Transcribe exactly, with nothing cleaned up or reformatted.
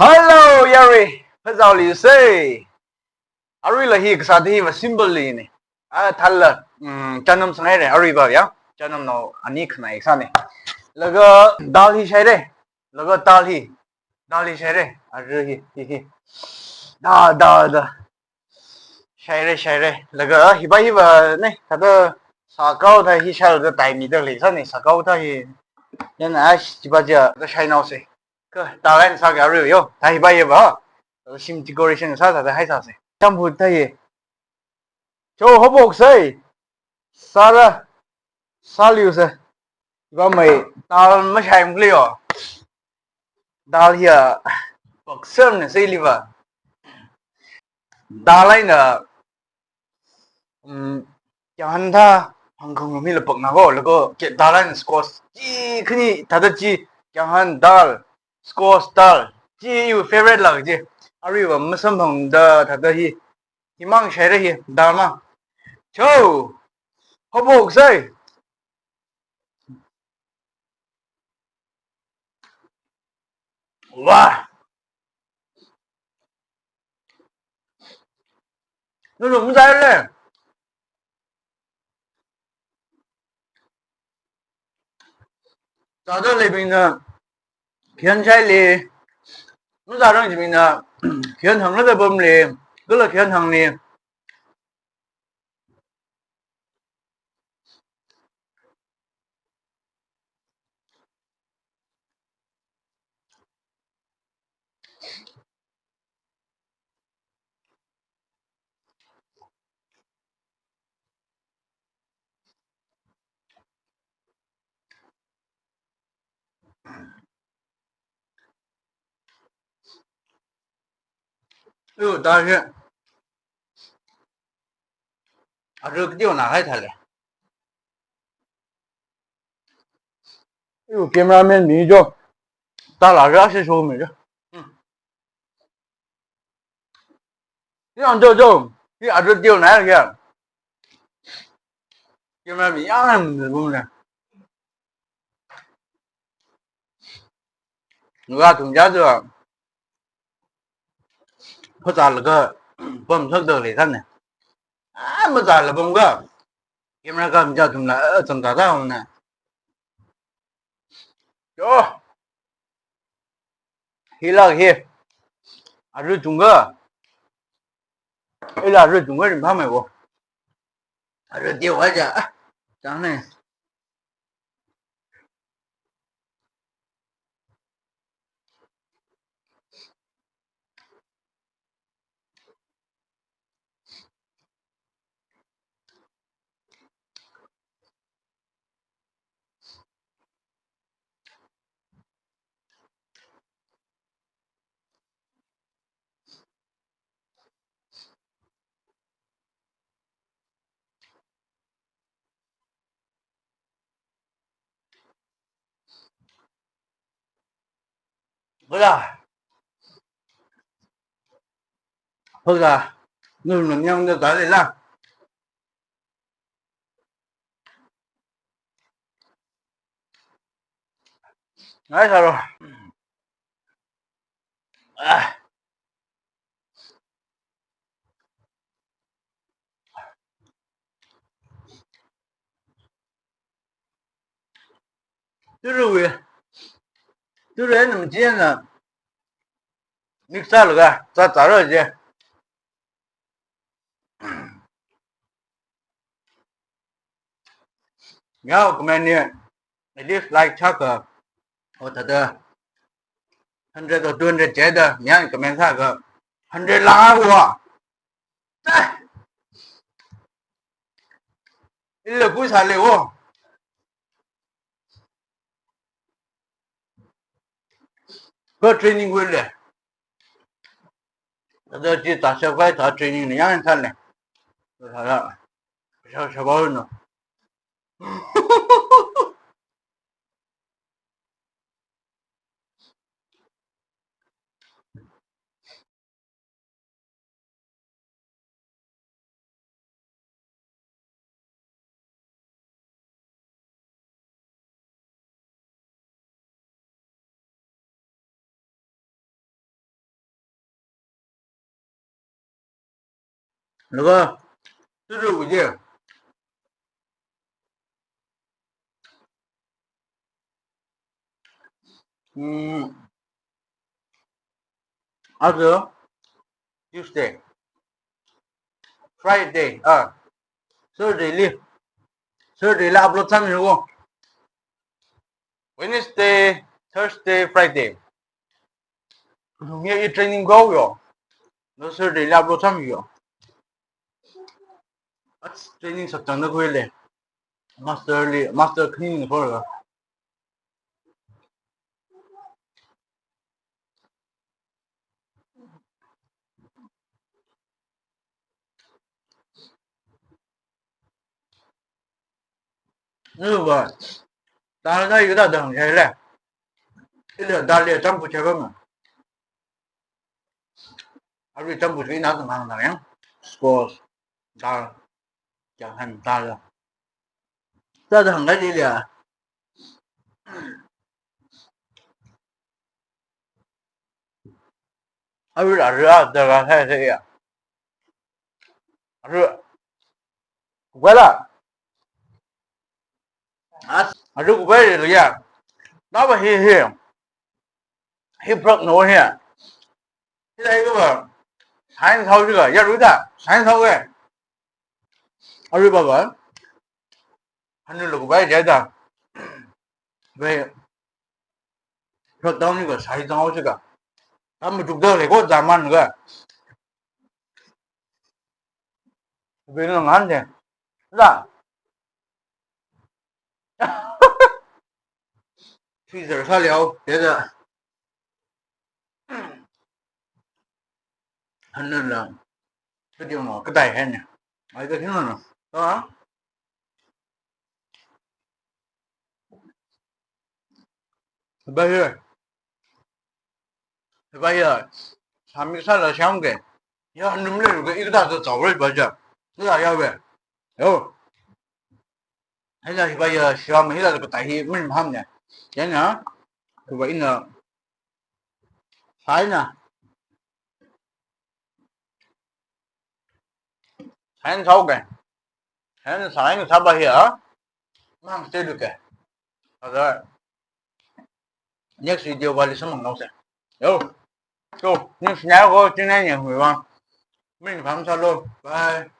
Hello, yarui. Phazāli sai. Aruila hi kasā hi va simple li ni. A thāla, mm, chanam sāngaire, aruiva ya. Chanamnao ani khanai sāni. Laga dal hi shaire. Laga dal hi. Dal hi shaire. Aru hi, hi, hi. Da, da, da. Shaire, shaire. Laga hiva, hiva ne. Thāda sākao thā hi shāda taimida lei sāni. Sākao thā hi. Yana ash, chiva ja, da shainao se. Ka, dal eina sāga aru yo. Thā hiva, hiva. Thāda shim decoration sā, thāda hai sāse. Champhut thā hi. Cho hopok sai. Sāra. Sāliu sai. Iva mai dal mashai mkli yo. Dal hiya paksamna sai liva. Dal eina, um, kyanghan thā hangkhangrumila pakna ko, laga ke dal eina squash chi khani thāda chi, kyanghan dal, squash dal, chi iwui favorite la chi. Aruiva masamphangda thāda hi, himang shaire hi, dal ma. Cho! Hopok sai! Wah! Nulu mzai le. Zāda leibingna, khian chai le. Mzārang jibingna, khian hangla da bam le. Kala khian hang le. Yo, da shi. Aru video na hai thale. Yo, cameraman mi jo. Tala ra shi show mi jo. Hmm. Yang jo jo. Hi aru video na ya. Cameraman yang mi bum na. Nga thum ja jo. Phazālaga pam thakda lei sāne. A, mazāla pam ga. Camera ka mja thumla, a, cham ta ta na. Yo. Hila hi. Aru chungga. Ila aru chungga rin pha mai wo. Aru diwa ja. Chang ne. Bula. Bula. Nun nun yang de dali la. Ngai saro. Ah. Turu we. Turu ena mjena. Mix laga, cha cha ro je. Ngao comment ni, at least like chaka, o thāda hundred or two hundred jida, ngao comment sāga, hundred la wa. Ila ku sāle wo. Ka training wui le. Ada chi ta sha vai ta training ni yang than le. Ta la. Sha sha ba no. Laga, turu wuje. Hmm. Aja Tuesday, Friday, ah, Saturday li, Saturday la upload sāmi ko. Wednesday, Thursday, Friday. Nungya i training ko yo. No Saturday la upload sāmi yo. Ats training sāchangda khuile. Master li, master cleaning for la. Nuwa, dal da yuda dang jai le. Ila dal le champu chaba ma. Arui champu chi na dang hang dang yang. Squash, dal, jang han dal. Da dang jai le. Arui la, arui la, da la hai se ya. Arui. Wala. As, arui kubai le ya. Na ba hi hi. Hi prak no hi. Hi dai ko ba. Science hao ji ga, ya ru da. Science hao ge. Arui ba ba. Hanu lo kubai jai da. Bai. Lockdown ni ka sai zangao chi ka. Tam tuk da le ko zaman ka. Bino ngan de. La. Freezer sa liao, de da. Hanu la. Ka diong no, ka dai hen ne. Ai ka hin no. Ta. Ba ye. Ba ye. Sami sa la shang ke. Ya num le ke ikda to zao le ba ja. Ya ya we. Yo. Hai la ba ye shang me la ka tai hi min ham ne. Ya na. Ku ba ina. Sai na. Science hao ke. Hen science haba hi a. Mang te du ke. Aga. Next video wali samang nau se. Yo. So, next video ko chine ne hui wa. Min pham sa lo. Bye.